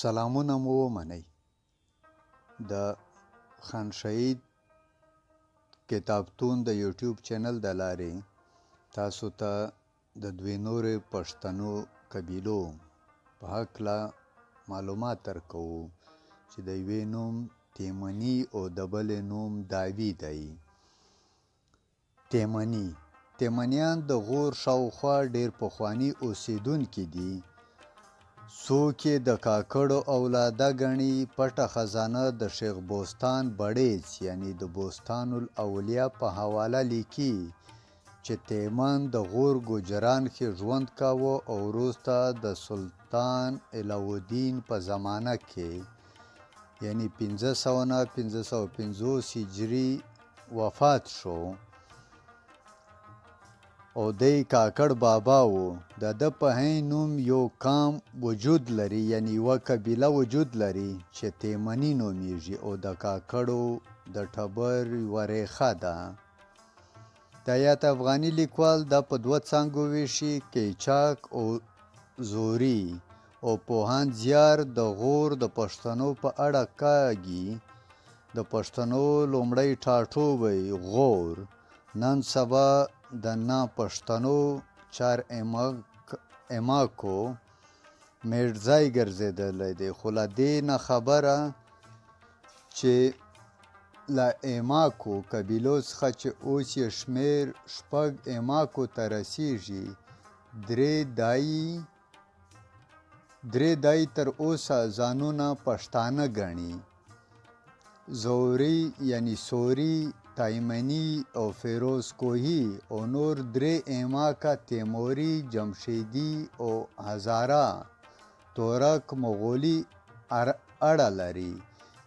سلامونه مو ومنئ. د خان شهید کتابتون د یوټیوب چینل د لارې تاسو ته د دوې نورې پښتنو قبیلو په هکله معلومات درکوو چې د یوې نوم تیمني او د بلې نوم داوي دی. تیمني، تیمنیان د غور شاوخوا ډېر پخواني اوسېدونکي دي. څوک یې د کاکړو اولاده ګڼي. پټه خزانه د شیخ بوستان بړېڅ یعنی د بوستان الاولیا په حواله لیکي چې تیمن د غور ګوجران کښې ژوند کاوه او وروسته د سلطان علاوالدین په زمانه کښې یعنی 500 نه 550 هجري وفات شو او دی کاکړ بابا و. د ده په عین نوم یو قام وجود لري یعنی یوه قبیله وجود لري چې تیمني نومیږي او د کاکړو د ټبر یوه ریښه ده. د حیات افغاني لیکوال دا په دوه څانګو ویشي، کیچاک او زوري او پوهاند زیار د غور د پښتنو په اړه کاږي، د پښتنو لومړی ټاټوبی غور نن سبا د نا پښتنو چار ایماکو مېړځای ګرځېدلی دی، خو له دې نه خبره چې له ایماکو قبیلو څخه چې اوس یې شمېر شپږ ایماکو ته رسېږي، درې دای تر اوسه ځانونه پښتانه ګڼي. زوري یعنی سوري، تایمني او فیروز کوهي او نور درې ایماکه تیموري، جمشیدي او هزاره تورک مغولي اړه لري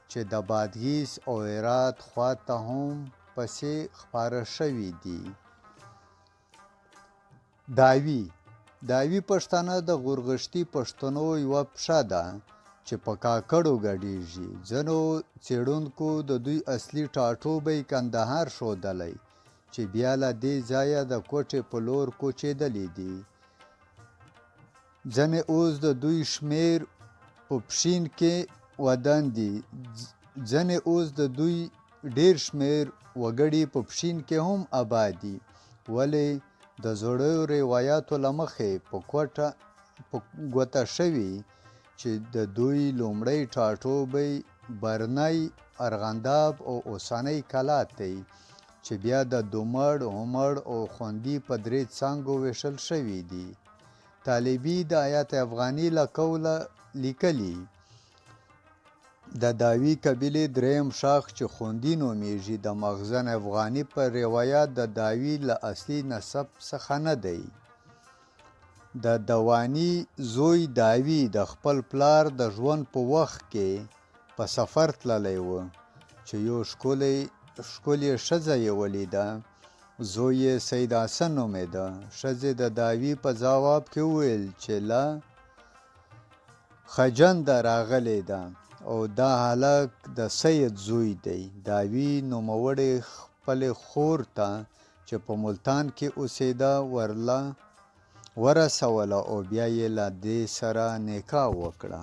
چې د بادغیس او هرات خواته هم پسې خپاره شوي دي. داوي، داوي پښتانه د غورغښتي پښتنو یوه پښه ده چې په کاکړو ګډېږي. ځینو څېړونکو د دوی اصلي ټاټوبی کندهار ښودلی چې بیا له دې ځایه د کوټې په لور کوچېدلي دي. ځنې اوس د دوی شمېر په پښین کې ودان دي. ځنې اوس د دوی ډېر شمېر وګړي په پښین کې هم اباد دي، ولې د زړو روایاتو له مخې په کوټه په ګوته شوي چې د دوی لومړی ټاټوبی برنی، ارغنداب او اوسنۍ کلات دی چې بیا د دومړ، هومړ او خوندي په درې څانګو وېشل شوي دي. طالبي د حیات افغاني له قوله لیکلي، د داوي قبیلې دریم ښاخ چې خوندي نومیږي د مخزن افغاني په روایت د داوي له اصلي نسب څخه نه دی. د دواني زوی داوي د خپل پلار د ژوند په وخت کې په سفر تللی و چې یو ښکلې ښځه یې ولیده. زوی یې سید حسن نومېده. ښځې د داوي په ځواب کې وویل چې له خجنده راغلې ده او دا هلک د سید زوی دی. داوي نوموړې خپلې خور ته چې په ملتان کې اوسېده ورله ورسوله او بیا یې له دې سره نکاح وکړه.